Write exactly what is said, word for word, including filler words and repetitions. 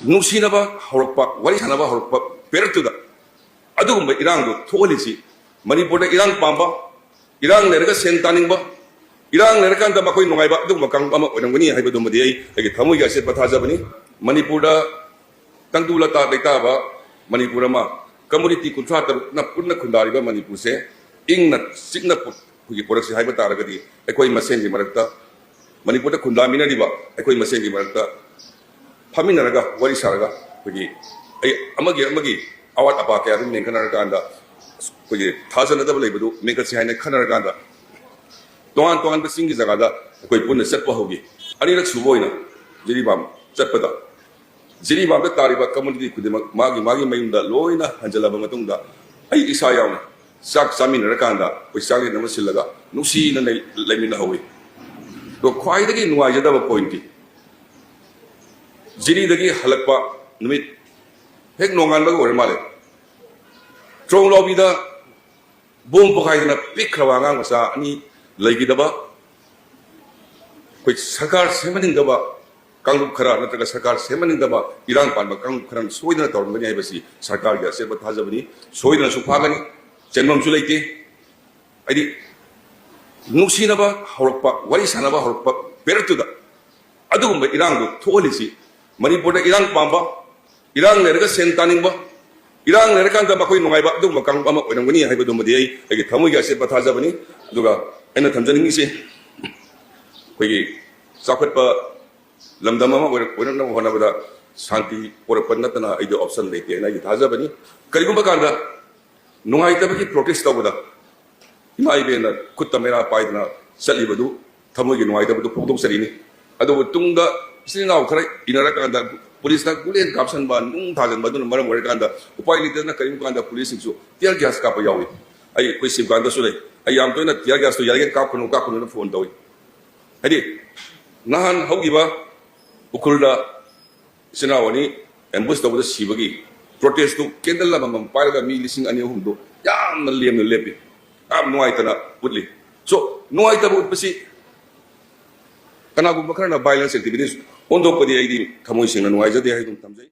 ꯅꯨꯡꯁꯤꯅꯕ ꯍꯧꯔꯛꯄ, ꯋꯥꯔꯤ ꯁꯥꯟꯅꯕ ꯍꯧꯔꯛꯄ ꯄꯦꯔꯠꯇꯨꯗ ꯑꯗꯨꯒꯨꯝꯕ ꯏꯔꯥꯡꯗꯣ ꯊꯣꯛꯍꯜꯂꯤꯁꯤ, ꯃꯅꯤꯄꯨꯔꯗ ꯏꯔꯥꯡ ꯄꯥꯝꯕ, ꯏꯔꯥꯡ ꯂꯩꯔꯒ ꯁꯦꯟ ꯇꯥꯅꯤꯡꯕ, ꯏꯔꯥꯡ ꯂꯩꯔꯀꯥꯟꯗ ꯃꯈꯣꯏ ꯅꯨꯡꯉꯥꯏꯕ, ꯑꯗꯨꯒꯨꯝꯕ ꯀꯥꯡꯂꯨꯞ ꯑꯃ ꯑꯣꯏꯔꯝꯒꯅꯤ ꯍꯥꯏꯕꯗꯨꯃꯗꯤ ꯑꯩ ꯑꯩꯒꯤ ꯊꯃꯣꯏꯒꯤ ꯑꯆꯦꯠꯄ ꯊꯥꯖꯕꯅꯤ꯫ ꯃꯅꯤꯄꯨꯔꯗ ꯇꯪꯗꯨ ꯂꯇꯥ ꯂꯩꯇꯥꯕ ꯃꯅꯤꯄꯨꯔ ꯑꯃ, ꯀꯝꯃꯨꯅꯤꯇꯤ ꯀꯨꯟꯊ꯭ꯔꯥ ꯇꯔꯨꯛꯅ ꯄꯨꯟꯅ ꯈꯨꯟꯗꯥꯔꯤꯕ ꯃꯅꯤꯄꯨꯔꯁꯦ ꯏꯪꯅ ꯆꯤꯛꯅ ꯄꯨ-, ꯑꯩꯈꯣꯏꯒꯤ ꯄꯨꯔꯛꯁꯤ ꯍꯥꯏꯕ ꯇꯥꯔꯒꯗꯤ, ꯑꯩꯈꯣꯏ ꯃꯁꯦꯟꯒꯤ ꯃꯔꯛꯇ, ꯃꯅꯤꯄꯨꯔꯗ ꯈꯨꯟꯗꯥꯃꯤꯟꯅꯔꯤꯕ ꯑꯩꯈꯣꯏ ꯃꯁꯦꯟꯒꯤ ꯃꯔꯛꯇ ꯐꯝꯃꯤꯟꯅꯔꯒ, ꯋꯥꯔꯤ ꯁꯥꯔꯒ, ꯑꯩꯈꯣꯏꯒꯤ ꯑꯩ ꯑꯃꯒꯤ ꯑꯃꯒꯤ ꯑꯋꯥꯠ ꯑꯄꯥ ꯀꯌꯥ ꯑꯗꯨꯝ ꯃꯦꯟꯈꯠꯅꯔꯀꯥꯟꯗ, ꯑꯩꯈꯣꯏꯒꯤ ꯊꯥꯖꯅꯗꯕ ꯂꯩꯕꯗꯨ ꯃꯦꯟꯈꯠꯁꯤ ꯍꯥꯏꯅ ꯈꯟꯅꯔꯀꯥꯟꯗ, ꯇꯣꯉꯥꯟ ꯇꯣꯉꯥꯟꯕ ꯆꯤꯡꯒꯤ ꯖꯒꯥꯗ ꯑꯩꯈꯣꯏ ꯄꯨꯟꯅ ꯆꯠꯄ ꯍꯧꯈꯤ꯫ ꯑꯅꯤꯔꯛ ꯁꯨꯕ ꯑꯣꯏꯅ ꯖꯤꯔꯤꯕꯥꯝ ꯆꯠꯄꯗ, ꯖꯤꯔꯤꯕꯥꯝꯗ ꯇꯥꯔꯤꯕ ꯀꯝꯃꯨꯅꯤꯇꯤ ꯈꯨꯗꯤꯡꯃꯛ ꯃꯥꯒꯤ ꯃꯥꯒꯤ ꯃꯌꯨꯝꯗ ꯂꯣꯏꯅ ꯍꯟꯖꯜꯂꯕ ꯃꯇꯨꯡꯗ, ꯑꯩ ꯏꯁꯥ ꯌꯥꯎꯅ ꯆꯥꯛ ꯆꯥꯃꯤꯟꯅꯔꯀꯥꯟꯗ ꯑꯩꯈꯣꯏ ꯆꯥꯛꯂꯦꯟ ꯑꯃ ꯁꯤꯜꯂꯒ ꯅꯨꯡꯁꯤꯅ ꯂꯩ-, ꯂꯩꯃꯤꯟꯅꯍꯧꯏ꯫ ꯑꯗꯣ ꯈ꯭ꯋꯥꯏꯗꯒꯤ ꯅꯨꯡꯉꯥꯏꯖꯗꯕ ꯄꯣꯏꯟꯠꯇꯤ, ꯖꯤꯔꯤꯗꯒꯤ ꯍꯜꯂꯛꯄ ꯅꯨꯃꯤꯠ ꯍꯦꯛ ꯅꯣꯡꯉꯥꯟꯕꯒ ꯑꯣꯏꯔ ꯃꯥꯜꯂꯦ, ꯇ꯭ꯔꯣꯡꯂꯥꯎꯕꯤꯗ ꯕꯣꯝ ꯄꯣꯈꯥꯏꯗꯅ ꯄꯤꯛꯈ꯭ꯔꯕ ꯑꯉꯥꯡ ꯃꯆꯥ ꯑꯅꯤ ꯂꯩꯈꯤꯗꯕ, ꯑꯩꯈꯣꯏ ꯁꯔꯀꯥꯔ ꯁꯦꯝꯍꯟꯅꯤꯡꯗꯕ ꯀꯥꯡꯂꯨꯞ ꯈꯔ ꯅꯠꯇ꯭ꯔꯒ ꯁꯔꯀꯥꯔ ꯁꯦꯝꯍꯟꯅꯤꯡꯗꯕ ꯏꯔꯥꯡ ꯄꯥꯟꯕ ꯀꯥꯡꯂꯨꯞ ꯈꯔꯅ ꯁꯣꯏꯗꯅ ꯇꯧꯔꯝꯒꯅꯤ ꯍꯥꯏꯕꯁꯤ ꯁꯔꯀꯥꯔꯒꯤ ꯑꯆꯦꯠꯄ ꯊꯥꯖꯕꯅꯤ꯫ ꯁꯣꯏꯗꯅꯁꯨ ꯐꯥꯒꯅꯤ, ꯆꯦꯟꯐꯝꯁꯨ ꯂꯩꯇꯦ꯫ ꯍꯥꯏꯗꯤ, ꯅꯨꯡꯁꯤꯅꯕ ꯍꯧꯔꯛꯄ, ꯋꯥꯔꯤ ꯁꯥꯟꯅꯕ ꯍꯧꯔꯛꯄ ꯄꯦꯔꯠꯇꯨꯗ ꯑꯗꯨꯒꯨꯝꯕ ꯏꯔꯥꯡꯗꯣ ꯊꯣꯛꯍꯜꯂꯤꯁꯤ, ꯃꯅꯤꯄꯨꯔꯗ ꯏꯔꯥꯡ ꯄꯥꯝꯕ, ꯏꯔꯥꯡ ꯂꯩꯔꯒ ꯁꯦꯟ ꯇꯥꯅꯤꯡꯕ, ꯏꯔꯥꯡ ꯂꯩꯔꯀꯥꯟꯗ ꯃꯈꯣꯏ ꯅꯨꯡꯉꯥꯏꯕ, ꯑꯗꯨꯒꯨꯝꯕ ꯀꯥꯡꯂꯨꯞ ꯑꯃ ꯑꯣꯏꯔꯝꯒꯅꯤ ꯍꯥꯏꯕꯗꯨꯃꯗꯤ ꯑꯩ ꯑꯩꯒꯤ ꯊꯃꯣꯏꯒꯤ ꯑꯆꯦꯠꯄ ꯊꯥꯖꯕꯅꯤ꯫ ꯑꯗꯨꯒ ꯑꯩꯅ ꯊꯝꯖꯅꯤꯡꯉꯤꯁꯤ, ꯑꯩꯈꯣꯏꯒꯤ ꯆꯥꯎꯈꯠꯄ ꯂꯝꯗꯝ ꯑꯃ ꯑꯣꯏꯔꯛ-, ꯑꯣꯏꯔꯛꯅꯕ ꯍꯣꯠꯅꯕꯗ ꯁꯥꯟꯇꯤ ꯄꯣꯔꯛꯄ ꯅꯠꯇꯅ ꯑꯩꯗꯤ ꯑꯣꯞꯁꯟ ꯂꯩꯇꯦ ꯍꯥꯏꯅ ꯑꯩꯒꯤ ꯊꯥꯖꯕꯅꯤ꯫ ꯀꯔꯤꯒꯨꯝꯕ ꯀꯥꯟꯗ ꯅꯨꯡꯉꯥꯏꯇꯕꯒꯤ ꯄ꯭ꯔꯣꯇꯦꯁ ꯇꯧꯕꯗ ꯏꯃꯥ ꯏꯕꯦꯟꯅ ꯈꯨꯠꯇ ꯃꯩꯔꯥ ꯄꯥꯏꯗꯅ ꯆꯠꯂꯤꯕꯗꯨ ꯊꯃꯣꯏꯒꯤ ꯅꯨꯡꯉꯥꯏꯇꯕꯗꯨ ꯐꯣꯡꯗꯣꯛꯆꯔꯤꯅꯤ꯫ ꯑꯗꯨꯕꯨ ꯇꯨꯡꯗ ꯏꯆꯤꯜ ꯏꯅꯥꯎ ꯈꯔ ꯏꯟꯅꯔꯀꯥꯟꯗ ꯄꯨꯂꯤꯁꯅ ꯒꯨꯂꯤ ꯀꯥꯞꯁꯟꯕ, ꯅꯨꯡ ꯊꯥꯖꯤꯟꯕ, ꯑꯗꯨꯅ ꯃꯔꯝ ꯑꯣꯏꯔꯀꯥꯟꯗ ꯎꯄꯥꯏ ꯂꯩꯇꯗꯅ ꯀꯔꯤꯒꯨꯝꯕ ꯀꯥꯟꯗ ꯄꯨꯂꯤꯁꯁꯤꯡꯁꯨ tear gas ꯀꯥꯞꯄ ꯌꯥꯎꯏ꯫ ꯑꯩ ꯑꯩꯈꯣꯏ ꯁꯤꯕꯀꯥꯟꯗꯁꯨ ꯂꯩ꯫ ꯑꯩ ꯌꯥꯝ ꯇꯣꯏꯅ tear gasꯇꯨ ꯌꯥꯔꯤꯈꯩ ꯀꯥꯞꯀꯅꯨ, ꯀꯥꯞꯀꯅꯨꯅ ꯐꯣꯟ ꯇꯧꯏ꯫ ꯍꯥꯏꯗꯤ, ꯅꯍꯥꯟ ꯍꯧꯈꯤꯕ ꯎꯈ꯭ꯔꯨꯜꯗ ꯏꯆꯤꯟ ꯏꯅꯥꯎ ꯑꯅꯤ ambush ꯇꯧꯕꯗ ꯁꯤꯕꯒꯤ ꯄ꯭ꯔꯣꯇꯦꯁꯇꯨ ꯀꯦꯟꯗꯜ ꯑꯃꯃꯝ ꯄꯥꯏꯔꯒ ꯃꯤ ꯂꯤꯁꯤꯡ ꯑꯅꯤ ꯑꯍꯨꯝꯗꯨ ꯌꯥꯝꯅ ꯂꯦꯝꯅ ꯂꯦꯞꯄꯤ꯫ ꯌꯥꯝ ꯅꯨꯡꯉꯥꯏꯇꯅ ꯎꯠꯂꯤ꯫ So, ꯅꯨꯡꯉꯥꯏꯇꯕ ꯎꯠꯄꯁꯤ ꯀꯅꯥꯒꯨꯝꯕ ꯈꯔꯅ violence activities ꯐꯣꯡꯗꯣꯛꯄꯗꯤ ꯑꯩꯗꯤ ꯊꯃꯣꯏ ꯁꯦꯡꯅ ꯅꯨꯡꯉꯥꯏꯖꯗꯦ ꯍꯥꯏꯗꯨꯅ ꯊꯝꯖꯩ꯫